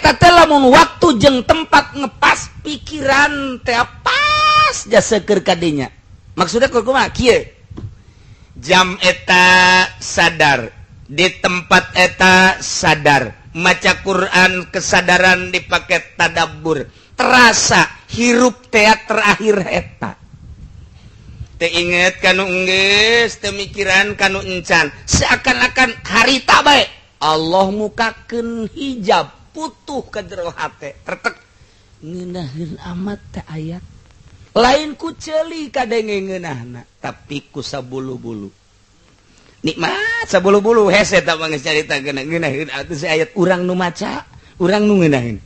Eta teh lamun waktu jeung tempat ngepas, pikiran teh pas jasa keur kadinya. Maksudnya kumaha? Kieu, jam eta sadar, di tempat eta sadar, maca Quran kesadaran dipakai tadabbur, terasa hirup teh terakhir eta. Teu inget kanu enggeus, teu mikiran kanu encan, seakan-akan harita bae. Allah mukakeun hijab, putuh ke jero hate, tertek, ngeunaheun amat teh ayat. Lain ku ceuli kadenge ngeunahna, tapi ku sabulu-bulu. Nikmat sabulu-bulu, hese tak geus carita ngeunaheun atuh si ayat. Urang nu maca, urang nu ngeunaheun.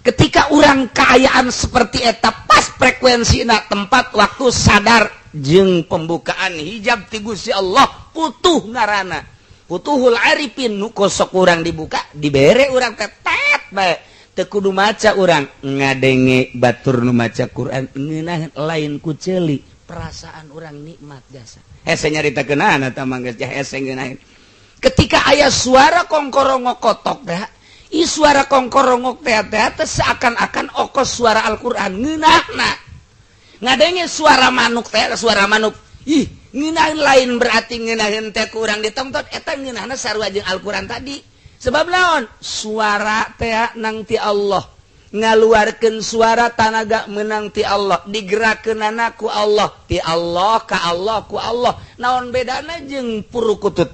Ketika urang kaayaan seperti eta, pas frekuensi na, tempat waktu sadar jeung pembukaan hijab ti Gusti Allah, putuh ngarana putuhul arifin. Nu kosok urang dibuka, dibere urang tetet bae, teu kudu maca, urang ngadenge batur nu maca Quran ngeunah, lain ku ceuli, perasaan urang nikmat jasa. Hese nyaritakeun eta mah geus hese ngeunaheun. Ketika aya suara kongkorongok kotok teh, i suara kongkorongok teh teh seakan-akan okos suara Al-Qur'an ngeunahna. Ngadenge suara manuk teh, suara manuk, ih ngeunaheun. Lain berarti ngeunaheun teh ku urang ditonton, eta ngeunahna sarua jeung Al-Qur'an tadi. Sebab naon? Suara teh nang ti Allah, ngaluarkeun suara tanaga menang ti Allah, digerakkeunana ku Allah, ti Allah ka Allah ku Allah. Naon bedana jeung purukutut?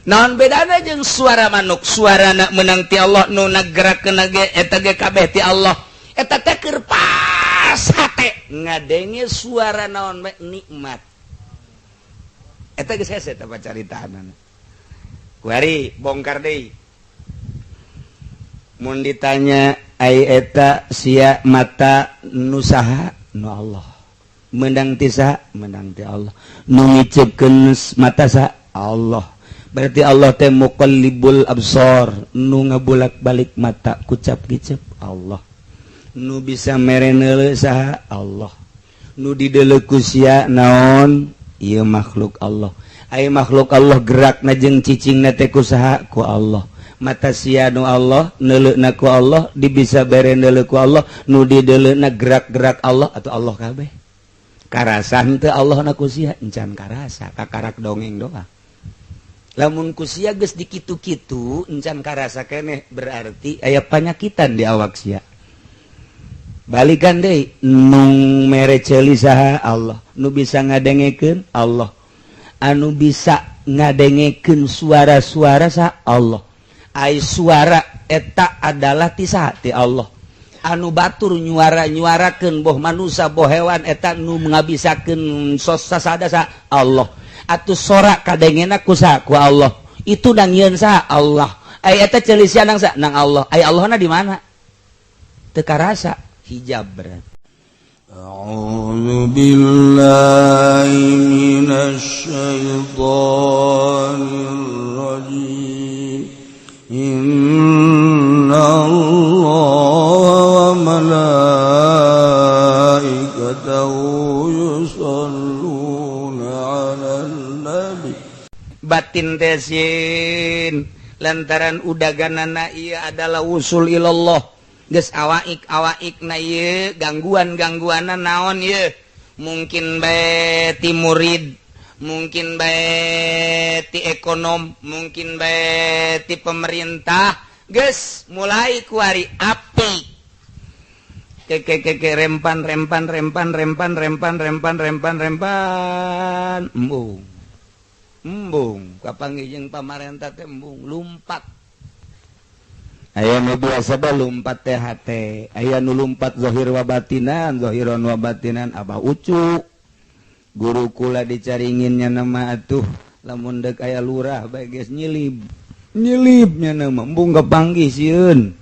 Naon bedana jeung suara manuk? Suarana menang ti Allah, nu ngagerakeun ge eta ge kabeh ti Allah. Eta teh keur pas hate ngadenge suara naon bae nikmat. Eta geus hese eta caritaanana. Kuari bongkar deui. Mun ditanya, ai eta sia mata nu saha? Nu Allah. Menang ti saha? Menang ti Allah. Nu ngicepkeun mata saha? Allah. Berarti Allah teh muqallibul absar, nu ngabulak-balik mata kucap kicep Allah. Nu bisa mere neuleu saha? Allah. Nu dideuleu ku sia naon? Ieu makhluk Allah. Ai makhluk Allah gerak na jeung cicingna teh ku saha? Ku Allah. Mata sia nu Allah, neuleuna ku Allah, dibisa bere neuleu ku Allah, nu dideuleuna gerak-gerak Allah atau Allah kabeh. Karasa henteu Allah na ku sia? Encan karasa, kakarak dongeng doang. Lamun ku sia geus dikitu-kitu encan karasa keneh, berarti aya panyakitan di awak sia. Balikan deui, nu mere ceuli saha? Allah. Nu bisa ngadengekeun Allah. Anu bisa ngadengekeun suara-suara saha? Allah. Ai suara eta adalah ti saha? Ti Allah. Anu batur nyuara nyuarakeun, boh manusia boh hewan, eta nu ngabisakeun sos sasada saha? Allah. Atuh sora kadengena ku saha? Ku Allah. Itu nang yeun saha? Allah. Ai eta ceuli sia nang saha? Nang Allah. Ai Allahna di mana? Teu karasa, hijab berarti. أعوذ بالله من الشيطان الرجيم. إن الله وملائكته يصلون على النبي. Batin teh sieun lantaran udaganana ieu adalah wusul ilallah. Geus awaik awaik na ieu gangguan-gangguanna naon ieu? Mungkin bae ti murid, mungkin bae ti ekonom, mungkin bae ti pemerintah. Geus mulai kuari api ke ke ke rempan rempan rempan rempan rempan rempan rempan rempan, embung embung kapanggih jeung pamarentah teh, embung lumpat. Aya nu biasa ba lumpat teh hate, aya nu lumpat zahir wa batinan, zahiron wa batinan. Abah Ucu guru kula dicaringinnya nama atuh, lamun dek aya lurah bae geus nyilib nyilibnya nama, embung kapanggih sieun.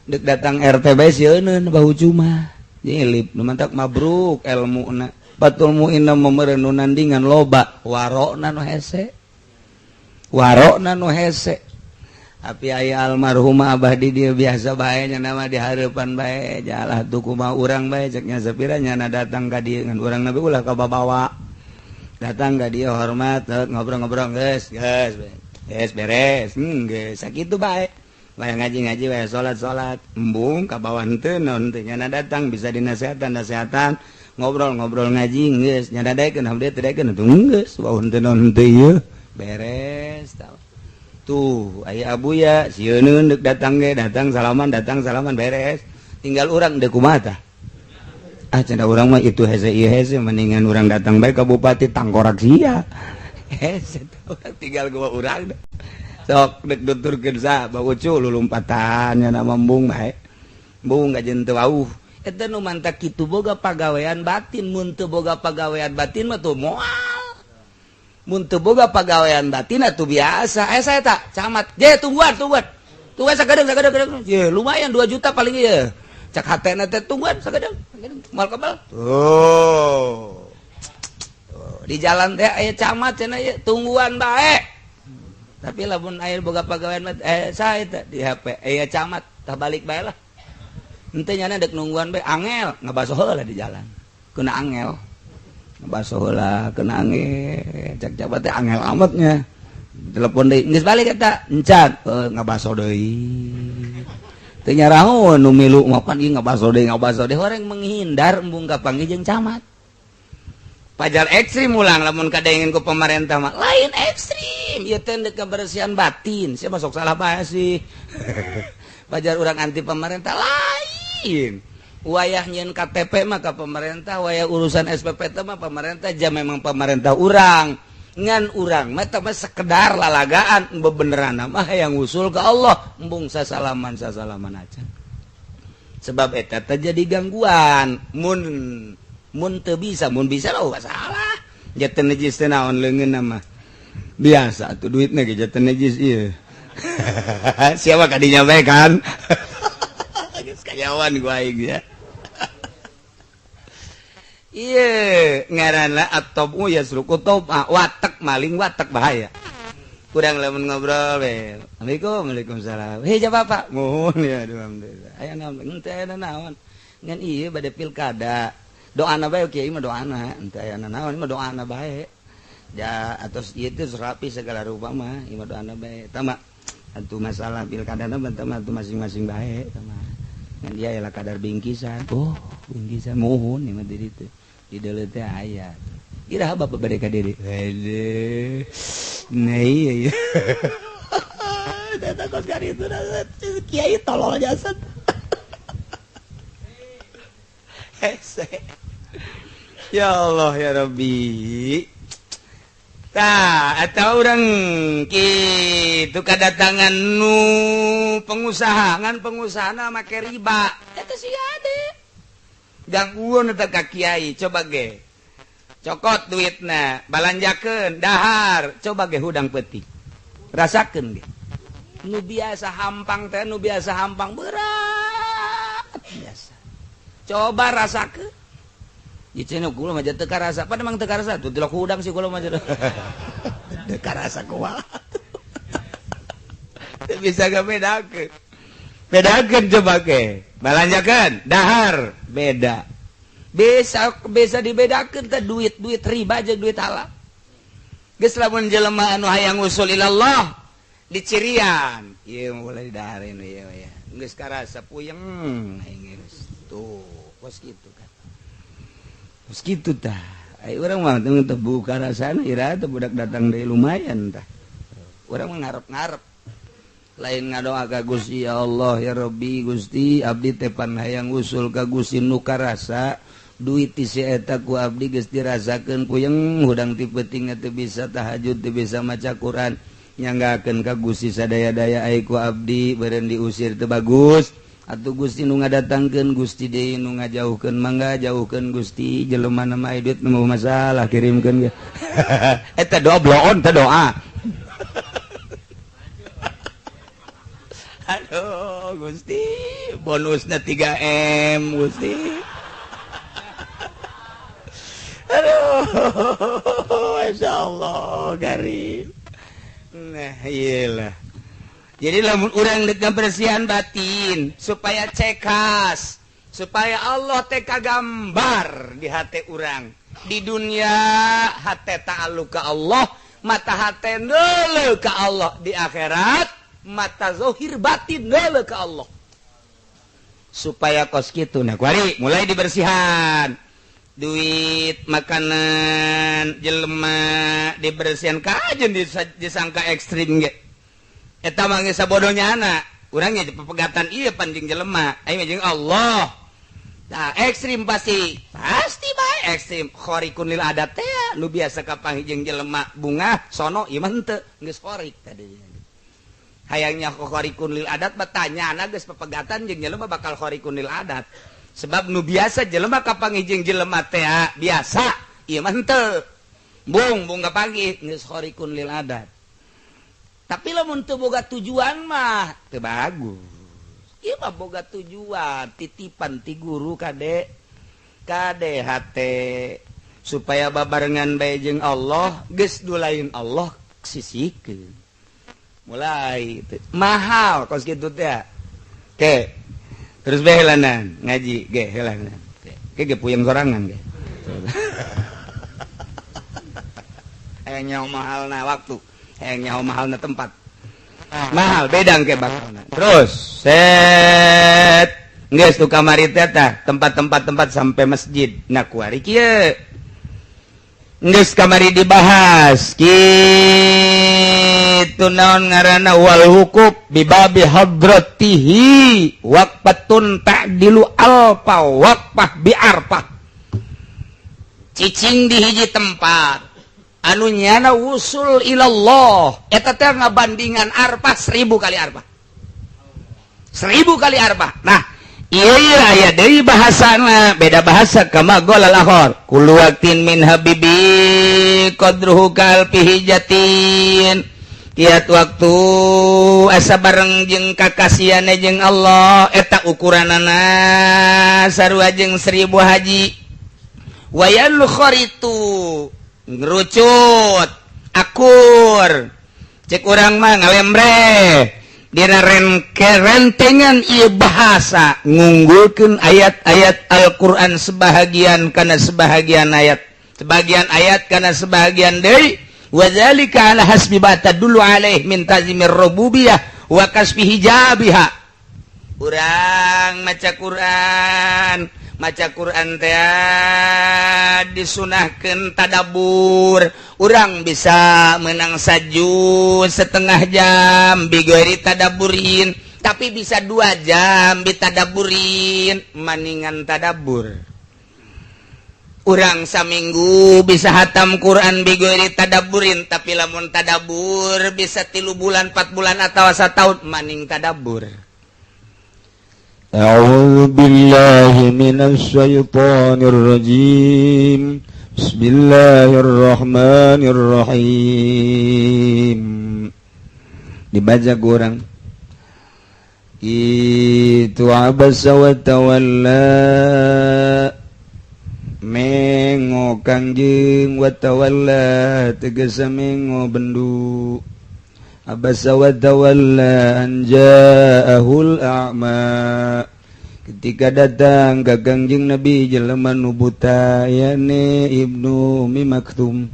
Dek datang RT bae sieuneun. Abah Ucu mah nyilib nu mantak mabruk elmuna. Fathul Muin mah nu nandingan loba, warokna nu hese, warokna nu hese. Tapi aya almarhum abah di dia biasa bae nya nama di harapan bae jalah tuh kumaha urang bae ceknya sapira nyana datang ka dieu, ngan urang nabi ulah kababawa. Datang ka dieu, hormat, ngobrol-ngobrol, geus geus geus beres, geus sakitu bae. Waya ngaji-ngaji waya salat-salat embung ka bawah henteu naon teh nyana datang bisa dinasehatan-nasehatan ngobrol-ngobrol ngaji geus nyana daekeun abdi teh daekeun atuh geus wah henteu naon henteu ieu beres tah. Tuh aya abuya sieun deuk datang ge datang salaman beres tinggal urang deuk kumaha tah. Ah cenah urang mah itu hese ieu hese mendingan urang datang bae ka bupati tangkorak sia. Hese tinggal gua urang sok dek nuturkeun sa Bang Ucu lulumpatan nya nama embung bae. Embung gajen teu wauh. Eta nu mantak kitu boga pagawean batin mun teu boga pagawean batin mah tuh moal. Mun teu boga pagawean batin atuh biasa. Eh saya tak camat. Je tungguan tungguan. Tungguan sakedeung sakedeung. Je lumayan 2 juta paling ieu. Cak hatena teh tungguan sakedeung. Moal kebal. Tuh. Di jalan teh aya camat cenah ieu tungguan bae. Tapi lamun aya boga pagawean mah saya teh di HP aya camat tah balik bae lah. Henteu nyana dek nungguan bae angel ngabaso heula di jalan. Kena angel. Ngabaso heula kena angel. Cak camat teh angel amatnya. Telepon deui geus balik eta encan ngabaso deui. Teu nyaraho nu milu mapan ieu ngabaso deui orang menghindar embung kapanggih jeung camat. Pajar ekstrim ulang lamun kadengin ku pemerintah mah lain ekstrim ieu teh deuk kebersihan batin sia masuk salah bae sih. Pajar urang anti pemerintah lain wayah nyieun KTP mah ka pemerintah wayah urusan SPPT mah pemerintah jam memang pemerintah urang ngan urang mah teh sekedar lalagaan bebeneran mah yang usul ke Allah embung sasalaman sasalaman aja sebab eta teh jadi gangguan mun mun teu bisa mun bisa mah salah jatuh najis teh naon leungeun mah biasa atuh duitna ge jatuh najis ieu. Siapa kadinya bae kan geus kanyawan gua aing ya. Ieu ngaranna at-tabu yasruqu tauba watek maling watek bahaya. Kurang lamun ngobrol we. Assalamualaikum waalaikumsalam. Hei jawab Bapak. Muhun ya aduh alhamdulillah. Aya naon henteu aya naon. Ngan ieu bade pilkada. Doana bae kiai mah doana henteu aya naon mah doana bae. Ja atos ieu teh rapi segala rupa mah ieu mah doana bae. Eta mah atuh masalah pilkada mah eta mah atuh masing-masing bae eta mah. Ngan dia aya kadar bingkisan. Oh, bingkisan muhun ieu mah di ditu. Di deuleu teh aya. Iraha bapak bade ka diri. Heuh. Nah iya iya. Eta kos kari itu kiai tolol jasa. Hese. Ya Allah ya Rabbi. Tah, atau orang kitu kadatangan nu pengusaha ngan pengusahana make riba. Eta sih ade. Gangguan eta ka kiai, coba ge. Cokot duitna, balanjakeun, dahar, coba ge hudang peuting. Rasakeun ge. Nu biasa hampang teh, nu biasa hampang berat biasa. Coba rasakeun. Ieu cenah kula mah teu karasa, pan emang teu karasa tuh tilok hudang sih kula mah teu karasa kumaha. Teu bisa ngabedakeun. Bedakeun coba ge. Balanjakeun, dahar, beda. Bisa bisa dibedakeun teh duit-duit riba jeung duit halal. Geus lamun jelema anu hayang usul ilallah dicirian. Ieu mulai didahareun ieu ya. Geus karasa puyeng aing geus. Tuh, kos kitu kan. Kos kitu tah. Ai urang mah teu buka rasana ira teh budak datang deui lumayan tah. Urang mah ngarep-ngarep. Lain ngadoa ka Gusti ya Allah ya Rabbi Gusti abdi teh pan hayang usul ka Gusti nu karasa duit ti si eta ku abdi geus dirasakeun puyeng hudang ti peuting teu bisa tahajud teu bisa maca Quran nyanggakeun ka Gusti sadaya-daya ai ku abdi beureun diusir teu bagus atuh Gusti nu ngadatangkeun Gusti deui nu ngajauhkeun mangga jauhkeun Gusti jelema mah duit nu masalah kirimkeun ge eta doa bloon teh doa. Aduh Gusti bonusnya 3M Gusti. Aduh Masya Allah karim. Nah iyalah. Jadi lamun urang dek kebersihan batin supaya cekas, supaya Allah teh kagambar di hati urang. Di dunia hati ta'alluq ka Allah, mata hati ngeuleuh ka Allah, di akhirat Mata zohir batin lele ke Allah supaya kos kitu. Nah, kuari mulai dibersihan, duit, makanan, jelema dibersihan. Kajen disangka ekstrim ge, eta mah geus sabodohnya anak urangnya pepegatan ieu pan jeung jelema, aing jeung Allah. Nah, ekstrim pasti pasti bae ekstrim. Khariqun lil adat teh nu biasa kapanggih jeung jelema bungah sono, ieu mah henteu, geus khariq tadi. Hayangnya khariqun lil adat, batanya anak geus pepegatan jeung jelema bakal khariqun lil adat, sebab nu biasa jelema kapanggih jeung jelema teh biasa, ieu mah henteu, bung bung kapanggih geus khariqun lil adat. Tapi lamun teu boga tujuan mah teu bagus. Ieu mah boga tujuan, titipan ti guru kade kade hate supaya babarengan bae jeung Allah. Geus du lain Allah sisikeun, mulai teu mahal kos kitu teh. Oke, terus bae helanan ngaji ge, helanan ge ge puyeng sorangan ge. Hayang nyaho mahalna waktu, hayang nyaho mahalna tempat, mahal bedang ke bakalna. Terus set geus tu kamari teh tah tempat-tempat tempat sampai masjid. Nah, kuari kieu geus kamari dibahas kitu, naon ngaranna, wal wukuf bibabi hadratihi waqfatun ta'dilu alfa waqfah bi arfah. Cicing di hiji tempat anu nyana wusul ilallah, eta teh ngabandingan arfah 1000 kali arfah, 1000 kali arfah. Nah, iya iya aya deui bahasana, beda bahasa. Kama qala al-akhar, kullu waqtin min habibi qadruhu kalfi hijatin. Tiap waktu asa bareng jeung kakasiane jeung Allah, eta ukuranana sarua jeung 1000 haji. Wayal kharitu ngerucut akur, cek urang mah ngalembre dina rentengan ieu bahasa ngunggulkeun ayat-ayat Al-Qur'an sebahagian kana sebahagian ayat, sebagian ayat kana sebagian deui. Wa dzalika ala hasbi ma tadullu alaih min tazimir rububiyah wa kasfi hijabiha. Urang maca Quran, maca Quran teh disunahkeun tadabur. Urang bisa menang sajuz setengah jam bighairi tadaburin, tapi bisa 2 jam bitadaburin, maningan tadabur. Urang saminggu bisa hatam Quran bighairi tadaburin, tapi lamun tadabur bisa 3 bulan, 4 bulan atau setahun, maning tadabur. أعوذ بالله من الشيطان الرجيم. بسم الله الرحمن الرحيم. Dibaca kurang itu, abasa wa tawalla, mengo kangjeng, wa tawalla tegesa mengo bendu. Abasa wa tawalla an ja'ahul a'ma, ketika datang ka Kangjeng Nabi jelema nu buta, yakni Ibnu Umi Maktum.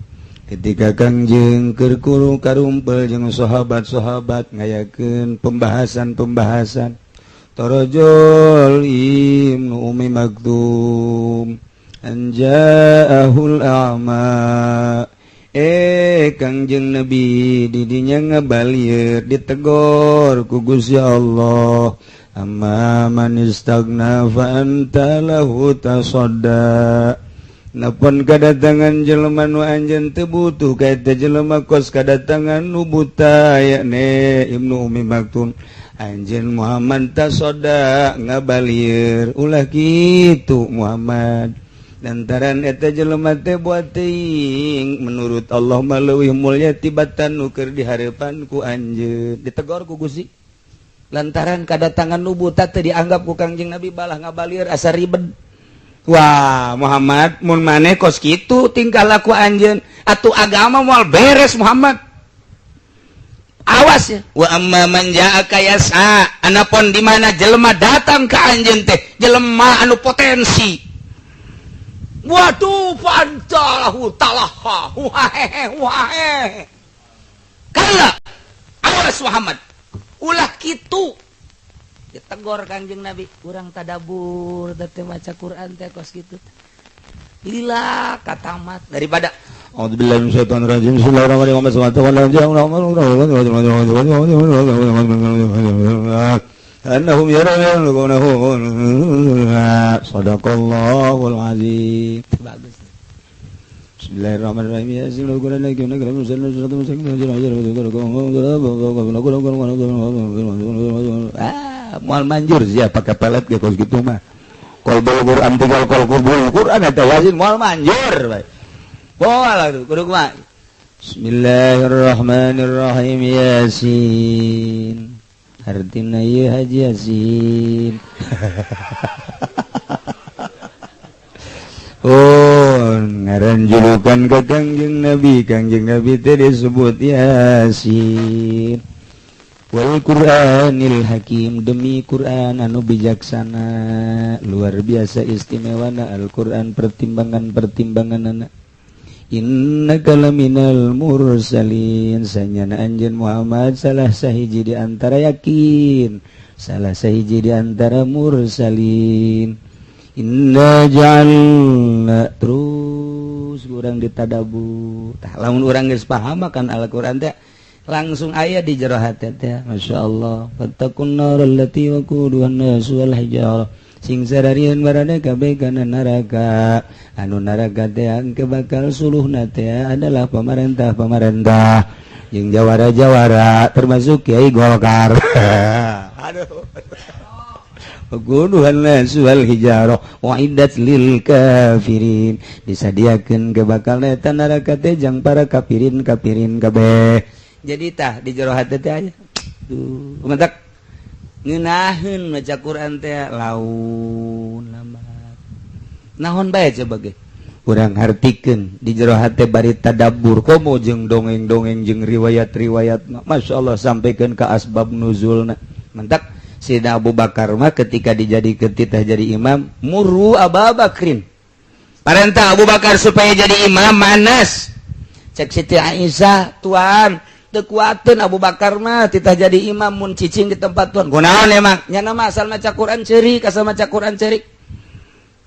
Ketika Kangjeng keur kuru karumpel jeung sahabat-sahabat ngayakeun pembahasan-pembahasan, torojol Ibnu Umi Maktum. An ja'ahul a'ma, eh, Kangjeng Nabi didinya ngabalieur, ditegor ku Gusti Allah. Amma man istaghna fa anta lahu tasadda. Napon kadatangan jelema nu anjeun teu butuh ka eta jelema, kos kadatangan nu buta, yakni Ibnu Umi Maktum, anjeun Muhammad tasadda ngabalieur. Ulah kitu, Muhammad, lantaran eta jelema teh buat teuing, menurut Allah mah leuwih mulia tibatan nu keur dihareupan ku anjeun. Ditegor ku Gusti lantaran kadatangan nu buta teu dianggap ku Kangjeng Nabi, balah ngabalieur asa ribet. Wah, Muhammad, mun maneh kos kitu tingkah laku anjeun, atuh agama moal beres. Muhammad, awas ya. Wa amma man ja'aka yas'a, anapun di mana jelema datang ke anjeun teh jelema anu potensi. Waduh, fantalahu talaha wahehe wahehe. Kala, awas Muhammad. Ulah kitu. Ditegor Kangjeng Nabi, urang tadabur teh maca Quran teh kos kitu. Lila katamat daripada A'udzubillahi minasyaitonir rajim. Bismillahirrahmanirrahim. Annahum yarawnahu. Shadaqallahul azim. Bagus. Bismillahirrahmanirrahim. Ah, moal manjur sia pake pelet ge kos kitu mah. Qalbul Quran tinggal qalbul Quran eta Yasin moal manjur bae. Moal kudu kumaha? Bismillahirrahmanirrahim. Yasin. Artina ieu Haji Yasin. Oh, ngaran julukan ka Kangjeng Nabi, Kangjeng Nabi teh disebut Yasin. Wal Qur'anil Hakim, demi Quran anu bijaksana, luar biasa istimewana Al-Qur'an, pertimbangan-pertimbanganana. Innaka laminal mursalin, sanyana anjeun Muhammad salah sahiji di antara yakin, salah sahiji di antara mursalin. Inna ja'alna, terus urang ditadabbur. Tah lamun urang geus paham kan Al-Qur'an teh langsung aya di jero hate teh, masyaallah. Fattaqun nar allati waquduhan nas wal hijarah. Sing sararieun marane kabeh kana neraka. Anu neraka teh angke bakal suluhna teh adalah pamarentah-pamarentah jeung jawara-jawara termasuk Kiai Golkar. Aduh. Waquduhan nas wal hijarah wa'iddat lil kafirin. Disadiakeun ke bakal eta neraka teh jang para kafirin-kafirin kabeh. Jadi tah di jero hate teh aya. Duh, mantak ngeunaheun maca Quran teh laun lambat. Naon bae coba ge? Urang hartikeun di jero hate bari tadabbur komo jeung dongeng-dongeng jeung riwayat-riwayat. Masyaallah sampaikan ka asbab nuzulna. Mantak Sayyidina Abu Bakar mah ketika dijadikeun titah jadi imam, muru Abu Bakrin. Parentah Abu Bakar supaya jadi imam manas. Cek Siti Aisyah, tuan teu kuateun Abu Bakar mah titah jadi imam mun cicing di tempat tuan. Kunaon emang? Nyana mah asal maca Quran ceurik, asal maca Quran ceurik.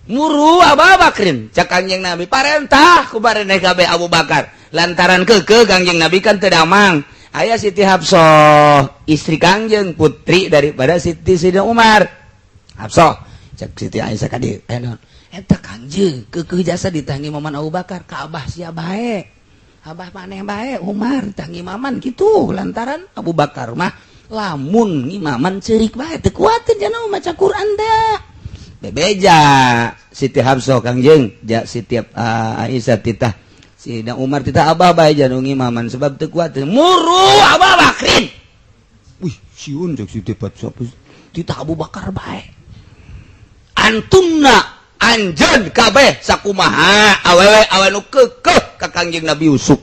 Muru Abu Bakrin, cek Kangjeng Nabi parentah ku barene kabeh Abu Bakar. Lantaran keukeuh Kangjeng Nabi kan teu damang. Aya Siti Hafsah, istri Kangjeng, putri daripada Siti Sidina Umar. Hafsah, cek Siti Aisyah ka dieu, aya naon? Eta Kangjeng keukeuh jasa ditangi maman Abu Bakar, ka abah sia bae. Abah maneh bae Umar tangi maman gitu lantaran Abu Bakar mah lamun ngimaman ceurik bae teu kuateun jana maca Quran teh. Bebeja Siti Hafsah Kangjeng, ja Siti Aisyah titah Sidina Umar titah abah bae janu ngimaman sebab teu kuateun. Muru Abu Bakrin. Wih, siun cek Siti Hafsah. Titah Abu Bakar bae. Antumna anjeun kabeh sakumaha awewe awe nu keukeuh ka Kangjeng Nabi Yusuf.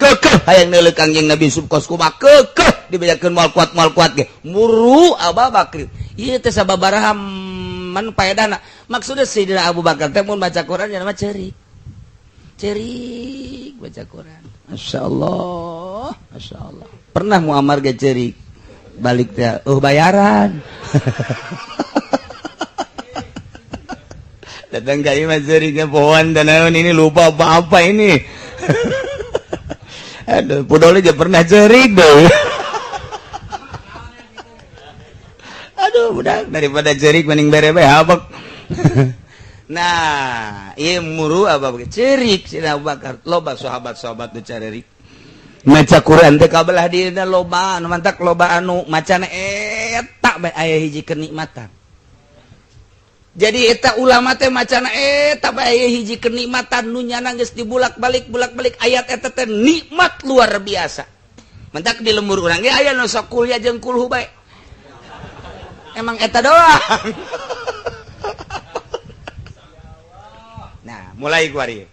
Keukeuh hayang neuleuh Kangjeng Nabi Yusuf kos kumaha keukeuh dibejakeun moal kuat ge. Muru Abu Bakar. Ieu teh sababaraha man paedahna. Maksudna Sayyidina Abu Bakar teh mun baca Quran nya mah ceurik. Ceurik baca Quran. Masyaallah, masyaallah. Pernah Muammar ge ceurik. Balik teh oh bayaran. Datang ke imam ceriknya pohon dan ini lupa apa-apa ini. Aduh, pudolnya aja pernah cerik deh. Aduh, udah daripada cerik mending berebe habek. Nah, ieu muru apa cerik si Abu Bakar. Loba sahabat-sahabat nu cerik. Maca Quran teh kabelah dieuna loba anu mantak loba anu macana eta bae aya hiji kenikmatan. Jadi eta ulama teh macana eta bae hiji kenikmatan nu nyana geus dibulak-balik bulak-balik ayat eta teh nikmat luar biasa. Mentak di lembur urang ge aya nu sok kuliah jeung kulhu bae. Emang eta doang. Nah, mulai kuari.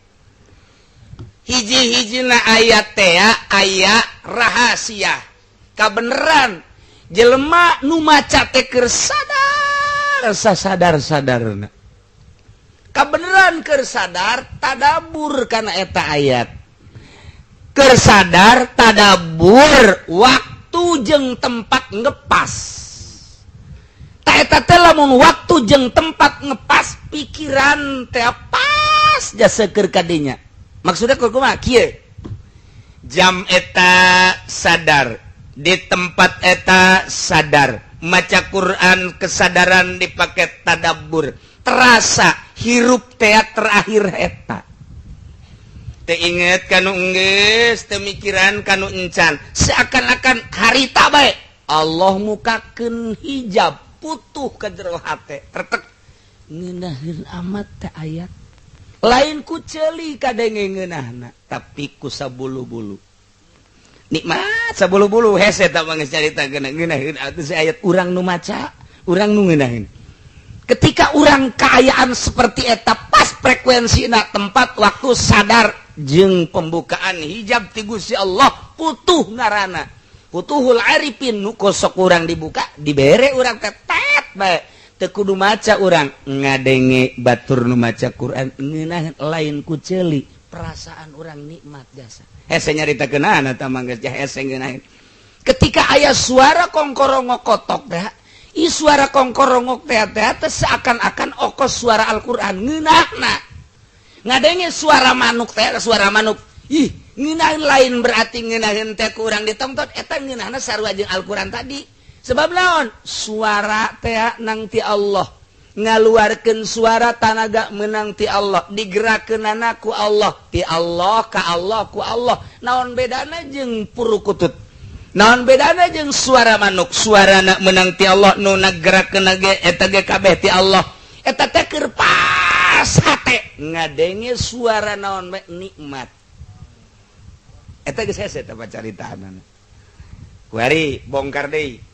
Hiji-hijina ayat teh aya rahasia. Kabeneran jelema nu maca teh keur sadar sasadar-sadarna. Kabeneran keur sadar tadabur kana eta ayat. Keur sadar tadabur waktu Waktu jeung tempat ngepas. Tah, eta teh lamun waktu jeung tempat ngepas, pikiran teh pas jasa keur kadinya. Maksudnya kumaha? Kieu, jam eta sadar, di tempat eta sadar, maca Quran kesadaran dipakai tadabbur, terasa hirup teh terakhir eta. Teu inget kanu enggeus, teu mikiran kanu encan, seakan-akan harita bae. Allah mukakeun hijab, putuh ke jero hate, tertek, ngeunaheun amat teh ayat. Lain ku ceuli kadenge ngeunahna, tapi ku sabulu-bulu nikmat, sabulu-bulu hese. Tak geus carita ngeunaheun atuh si ayat, urang nu maca, urang nu ngeunaheun. Ketika urang kaayaan seperti eta, pas frekuensi tempat waktu sadar jeung pembukaan hijab ti Gusti Allah, putuh ngarana Futuhul Arifin, nu kosok urang dibuka, dibere urang tetet bae, teu kudu maca, urang ngadenge batur nu maca Quran ngeunah, lain ku ceuli, perasaan urang nikmat jasa. Hese nyaritakeun eta mah geus hese ngeunaheun. Ketika aya suara kongkorongok kotok teh, i suara kongkorongok teh teh seakan-akan okos suara Al-Qur'an ngeunahna. Ngadenge suara manuk teh, suara manuk ih ngeunaheun, lain berarti ngeunaheun teh ku urang ditonton, eta ngeunahna sarua jeung Al-Qur'an tadi. Sebab naon? Suara teh nang ti Allah, ngaluarkeun suara tanaga menang ti Allah, digerakkeunana ku Allah, ti Allah ka Allah ku Allah. Naon bedana jeung purukutut? Naon bedana jeung suara manuk? Suara menang ti Allah, nu ngagerakeun ge eta ge kabeh ti Allah. Eta teh keur pas hate ngadenge suara naon bae nikmat. Eta geus hese eta caritaanana. Kuari bongkar deui.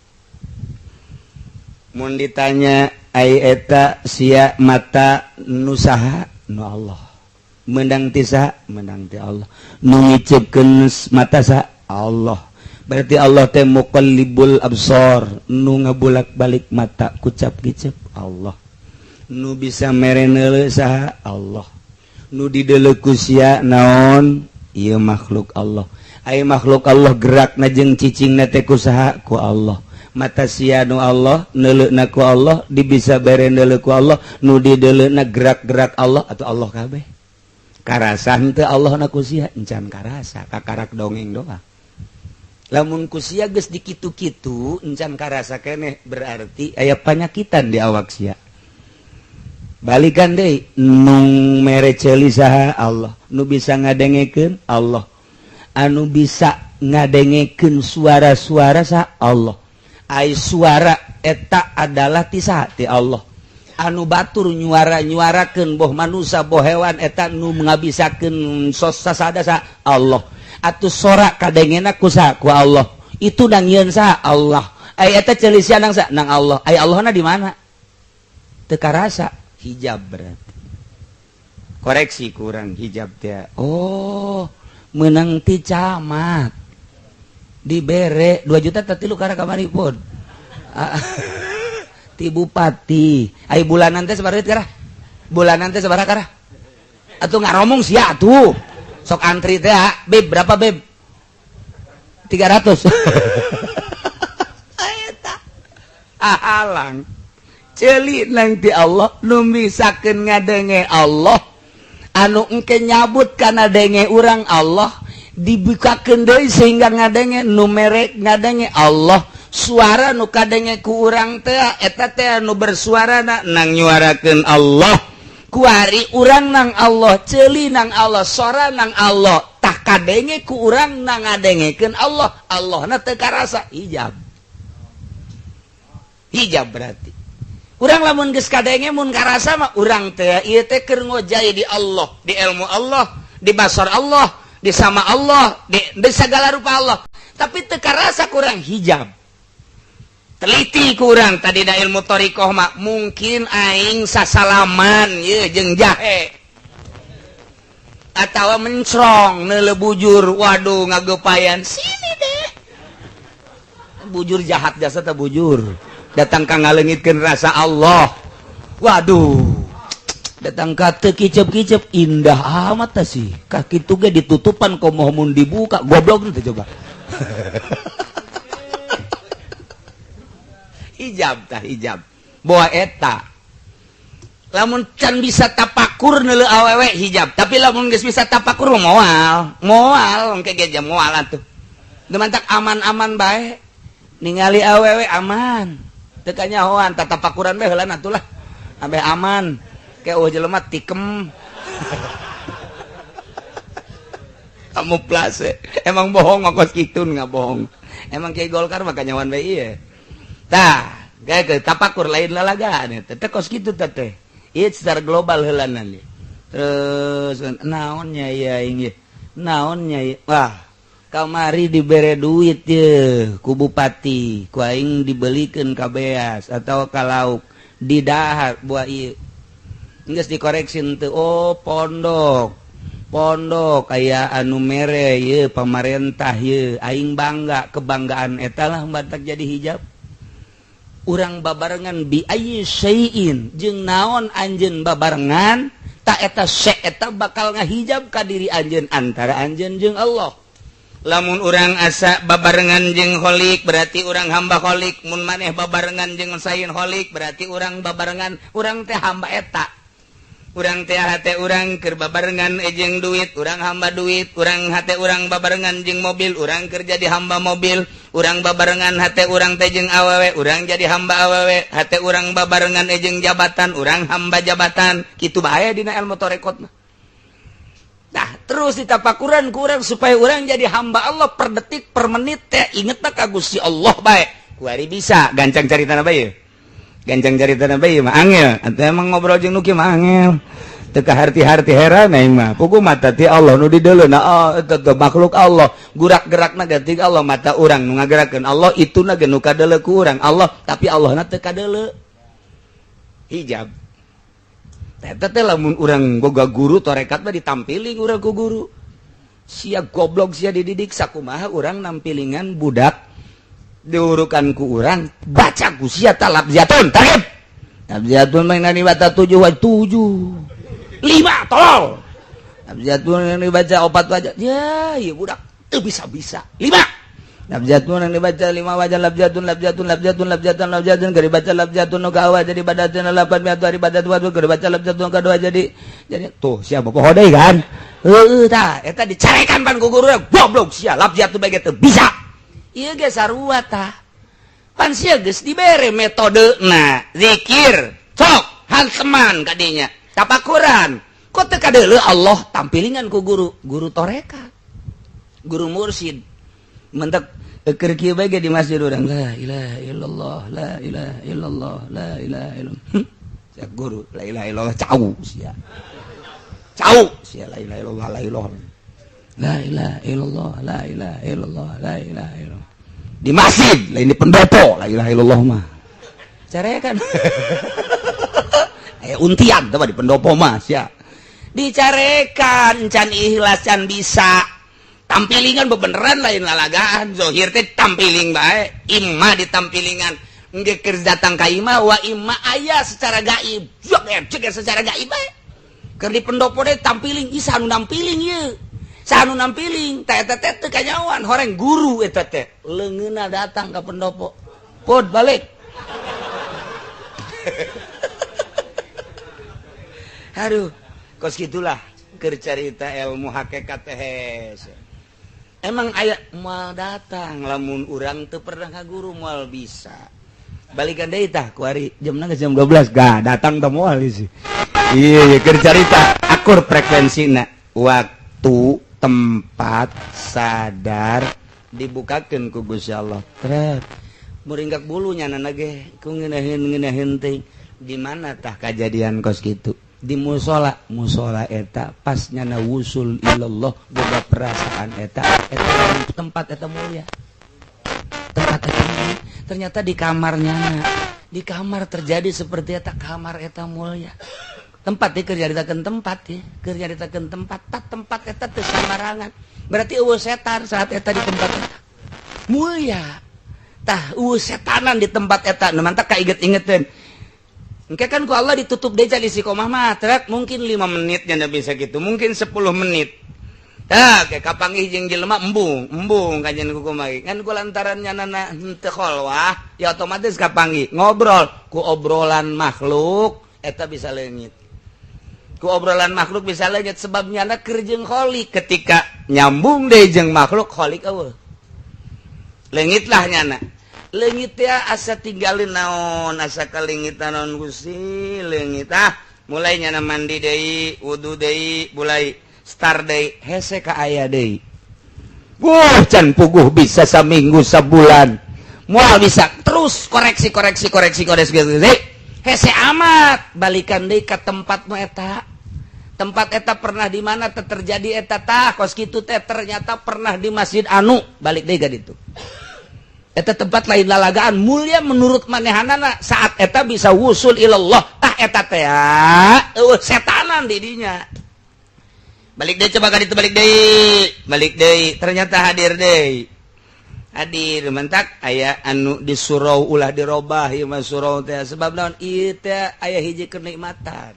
Mun ditanya, ai eta sia mata nu saha? Nu Allah. Menang ti saha? Menang ti Allah. Nu ngicepkeun mata saha? Allah. Berarti Allah teh muqallibul absar, nu ngabulak-balik mata kucap kicep Allah. Nu bisa mere neuleu saha? Allah. Nu dideuleu ku sia naon? Ieu makhluk Allah. Ai makhluk Allah gerakna jeung cicingna teh ku saha? Ku Allah. Mata sia nu Allah, neuleuna ku Allah, dibisa bere neuleu ku Allah, nu dideuleuna gerak-gerak Allah atau Allah kabeh. Karasa henteu Allah na ku sia? Encan karasa, kakarak dongeng doang. Lamun ku sia geus dikitu-kitu encan karasa keneh, berarti aya panyakitan di awak sia. Balikan deui, nu mere ceuli saha? Allah. Nu bisa ngadengekeun Allah. Anu bisa ngadengekeun suara-suara saha? Allah. Ai suara eta adalah ti saha? Ti Allah. Anu batur nyuara nyuarakeun, boh manusia boh hewan, eta nu ngabisakeun sos sasada saha? Allah. Atuh sora kadengena ku saha? Ku Allah. Itu nang yeun saha? Allah. Ai eta ceuli sia nang saha? Nang Allah. Ai Allahna di mana? Teu karasa, hijab berarti. Koreksi kurang hijab teh. Oh, menang ti camat, dibere 2 juta tadi lu karena kamari pun ti bupati. Ai bulanan teh sabaraha duit karah? Bulanan teh sabaraha karah? Atuh ngaromong sia atuh, sok antri teh. Ah, beb, berapa, beb? 300. Eta ahalang ceuli nang ti Allah, nu misakeun ngadenge Allah, anu engke nyabut kana denge urang Allah, dibukakeun deui sehingga ngadenge, nu mere ngadenge Allah. Suara nu kadenge ku urang teh, eta teh nu bersuara na nang nyuarakeun Allah. Kuari urang nang Allah, ceuli nang Allah, sora nang Allah, tah kadenge ku urang nang ngadengekeun Allah, Allah na teu karasa, hijab. Hijab berarti urang lamun geus kadenge, mun karasa mah urang teh ieu teh keur ngojay di Allah, di ilmu Allah, di basar Allah, di sama Allah, di segala rupa Allah, tapi teu karasa, kurang hijab. Teliti kurang tadi da ilmu thoriqoh mah. Mungkin aing sasalaman ye jeung jahe atau mencrong neuleu bujur, waduh, ngagepayan sini deh bujur jahat jasa teh bujur datang ka ngaleungitkeun rasa Allah. Waduh, datang ka teu kicep-kicep, indah amat teh sih kaki. Kitu ge ditutupan, komoh mun dibuka, goblok teh coba. Hijab tah, hijab boa eta. Lamun can bisa tapakur neuleu awewe, hijab. Tapi lamun geus bisa tapakur, moal moal engke ge jam moal atuh. Mantak aman-aman bae, ningali awewe aman, teu kanyahoan. Tatapakuran bae heula atuh lah, ambeh aman. Kayak oh, jelema tikem kamuflase. Emang bohong kos kitu? Nggak bohong. Emang kayak Golkar mah kanyahoan bae ieu. Tah, kayak ke tapakur lain lalagaan teh kos kitu teh. Ieu secara global heulanan. Terus naonnya ya ini, naonnya ya? Wah, kamari dibere duit ye ku bupati, ku aing dibelikan ka beas atau ka lauk, didahar buah ieu. Geus dikoreksi teu? Oh, pondok pondok aya anu mere ye, pamarentah ye, aing bangga. Kebanggaan eta lah batak jadi hijab urang babarengan. Bi ayyi syai'in, jeung naon anjeun babarengan, tak eta syai eta bakal ngahijab ka diri anjeun, antara anjeun jeung Allah. Lamun urang asa babarengan jeung Kholik, berarti urang hamba Kholik. Mun maneh babarengan jeung sain Kholik, berarti urang babarengan, urang teh hamba eta. Urang teh hate urang keur babarengan jeung duit, urang hamba duit. Urang hate urang babarengan jeung mobil, urang keur jadi hamba mobil. Urang babarengan hate urang teh jeung awewe, urang jadi hamba awewe. Hate urang babarengan jeung jabatan, urang hamba jabatan. Kitu bahaya dina ilmu tarekat mah. Nah, terus ditapakuran ku urang supaya urang jadi hamba Allah per detik per menit teh inget tak ka Gusti Allah bae. Kuari bisa gancang caritana bae, gancang caritana bae mah angel atau emang ngobrol jeung nu kieu mah angel, teu kaharti-harti. Heran aing mah. Pugu mata ti Allah nu dideuleu. Nah, oh, eta makhluk Allah, gurak-gerakna ganti Allah. Mata urang nu ngagerakeun Allah, ituna ge nu kadeuleu ku urang Allah, tapi Allahna teu kadeuleu. Hijab eta teh. Lamun urang boga guru tarekat mah, ditampiling urang ku guru. Sia goblok, sia dididik sakumaha? Urang nampilingan budak, diurukan ku urang, baca ku sia talab jatun tarif jatun mah dibaca tujuh, tujuh lima, tolol. Jatun yang dibaca opat wajah ya, iya budak teu bisa-bisa lima. Labjatun yang dibaca lima wajah, labjatun labjatun labjatun labjatun labjatun, keur dibaca labjatun nu kawa jadi badatun delapan miatu hari badat waktu keur dibaca labjatun kadua jadi tuh siapa poho deui kan. Heueuh, tah eta dicarekan pan ku guru, "Goblok sia, labjatun bae teu bisa." Ieu ge sarua tah. Pan sia geus dibere metode. Nah, zikir sok hanteman kadinya, tapakuran kok teu kadeuleu Allah, tampilingan ku guru, guru tarekat, guru mursid. Mentek keur kieu bae di masjid urang, la ilaha illallah, la ilaha illallah, la ilaha illallah. Sia guru la ilaha illallah, cau sia, cau sia, la ilaha illallah, la ilaha, la ilaha illallah, la ilaha illallah, la ilaha illallah. Di masjid, lain di pendopo. La ilaha illallah mah carekan eh untian tuh di pendopo mah. Sia dicarekan can ikhlas, can bisa tampilingan bebeneran, lain lalagaan. Zohir teh tampiling bae, imma ditampilingan nggak keur datang ka imah wa imma aya secara gaib. Jok cek secara gaib bae keur di pendopo teh tampiling. Isa anu nampiling ieu, saha nu nampiling teh? Eta teh teu kanyahoan. Horeng guru eta teh leungeunna datang ka pendopo, pod balik. Aduh, kos gitulah keur carita ilmu hakikat teh. Emang aya moal datang lamun urang teu pernah ka guru, moal bisa. Balikan deui tah kuari, jamna geus jam 12, gak datang teh moal sih. Iya, keur carita akur frekuensina, waktu tempat sadar dibukakeun ku Gusti Allah. Trep muringgak bulunya nana ge ku ngeunaheun ngeunaheun teh. Di mana tah kajadian kos kitu? Di musola. Musola eta pas nyana wusul ilallah, boga perasaan eta eta tempat eta mulia, tempat eta mulia. Ternyata di kamarnya, di kamar terjadi seperti eta. Kamar eta mulia tempat di kerja ditakeun tempat ya, kerja ditakeun tempat tak tempat eta teu sambarangan. Berarti eueuh setan saat eta di tempat eta mulia. Tah, eueuh setanan di tempat eta. Nu mantak kaiget-ingeteun. Engke kan ku Allah ditutup deui jadi istiqomah mah, trek mungkin 5 menit nya bisa gitu, mungkin 10 menit. Tah, kayak kapanggih jeung jelema embung, embung kajian ku kumaha. Ngan ku lantaran nyanana henteu kholwah, ya otomatis kapanggih ngobrol ku obrolan makhluk eta bisa leungit. Ku obrolan makhluk bisa leungit sebab nyana keur jeung kholik, ketika nyambung deui jeung makhluk, kholik eueuh. Leungitlah nyana. Leungit ya asa tinggalin naon, asa kalingitan naon Gusti, leungit ah. Mulai nyana mandi deui, wudu deui, mulai start deui, hese ka aya deui. Wuh, can puguh bisa saminggu sabulan. Moal bisa terus koreksi, koreksi, koreksi, koreksi gitu. Hese amat balikan deui ka tempat nu eta. Tempat eta pernah di mana teh terjadi eta tah kos kitu teh, ternyata pernah di masjid anu, balik deui ka ditu. Eta tempat lain lalagaan mulia menurut manehanana saat eta bisa wusul ilallah, tah eta teh eueuh setanan di dinya. Balik deui coba ka ditu, balik deui, balik deui, ternyata hadir deui, hadir. Mentak aya anu di surau ulah dirobah ieu mah, surau teh sebab naon, ieu teh aya hiji kenikmatan,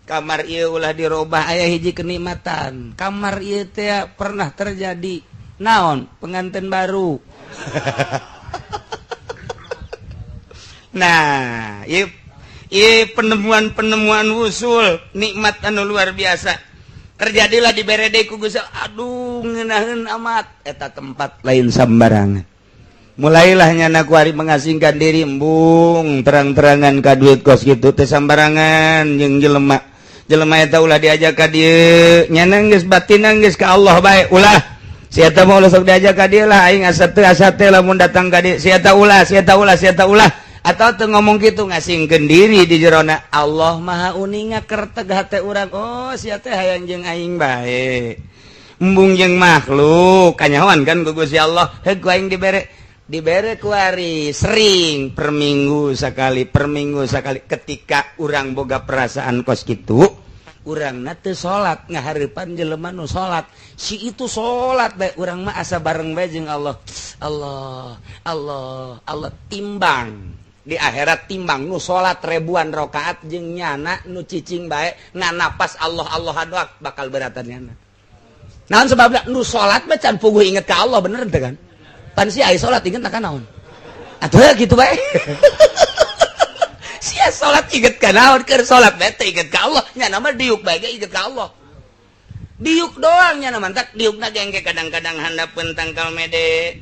kamar ieu ulah dirobah, aya hiji kenikmatan, kamar ieu teh pernah terjadi naon, pengantin baru. Nah, ieu ieu penemuan-penemuan wusul nikmat anu luar biasa terjadilah di berede ku Gusti. Aduh, ngeunaheun amat eta tempat, lain sambarangan. Mulailah nyana kuari mengasingkan diri, embung terang-terangan ka duit kos gitu teh sambarangan jeung jelema. Jelema eta ulah diajak ka dieu, nyana geus batin geus ka Allah bae, ulah si eta mah, ulah sok diajak ka dieu lah, aing asa teu asa teh lamun datang ka dieu, si eta ulah, si eta ulah, si eta ulah, atau teu ngomong kitu, ngasingkeun diri di jerona. Allah Maha uninga kerteg hate urang. Oh, sia teh hayang jeung aing bae, embung jeung makhluk, kanyahoan kan ku Gusti Allah. Heug ku aing dibere, dibere kuari sering per minggu sekali, per minggu sekali. Ketika urang boga perasaan kos kitu, urang na teu salat ngahareupan jelema nu salat, si itu salat bae, urang mah asa bareng bae jeung Allah, Allah, Allah, Allah. Timbang di akhirat, timbang nu salat ribuan rakaat jeung nyana nu cicing bae nganapas Allah Allah doang, bakal beratan nyana. Naon sebabna? Nu salat mah can puguh inget ka Allah, bener teu kan? Pan si ai salat inget ka naon atuh gitu bae. Sia salat inget ka naon? Keur salat bae teu inget ka Allah, nyana mah diuk bae ge inget ka Allah, diuk doang nyana. Mantak diukna gengge kadang-kadang handapeun tangkal mede,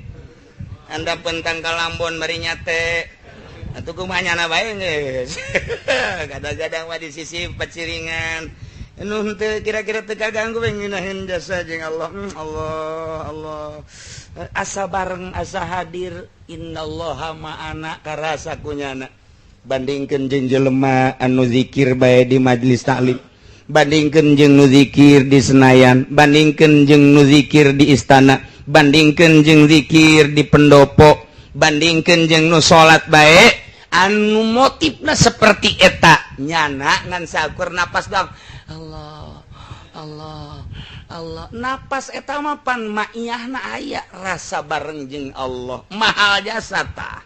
handapeun tangkal ambon bari nyate atuh, kumaha nyana bae geus. Kadang-kadang mah di sisi paciringan nu henteu kira-kira teu kaganggu we, ngeunaheun jasa jeung Allah. Allah, Allah, asa bareng, asa hadir, innallaha ma'ana, karasa ku nyana. Bandingkeun jeung jelema anu zikir bae di majelis taklim, bandingkeun jeung nu zikir di Senayan, bandingkeun jeung nu zikir di istana, bandingkeun jeung zikir di pendopo, bandingkeun jeung nu salat bae anu motifna seperti eta, nyana ngan sakur napas doang, Allah, Allah, Allah, napas eta mah pan maiyahna aya rasa bareng jeung Allah. Mahal jasa tah,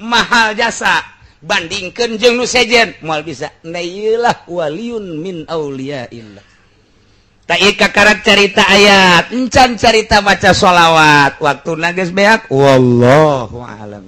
mahal jasa. Bandingkeun jeung nu sejen moal bisa. Nah, ieu lah waliyun min auliyaillah. Tak ieu kakarak carita ayat, encan carita maca sholawat, waktu geus beak. Wallahu a'lam.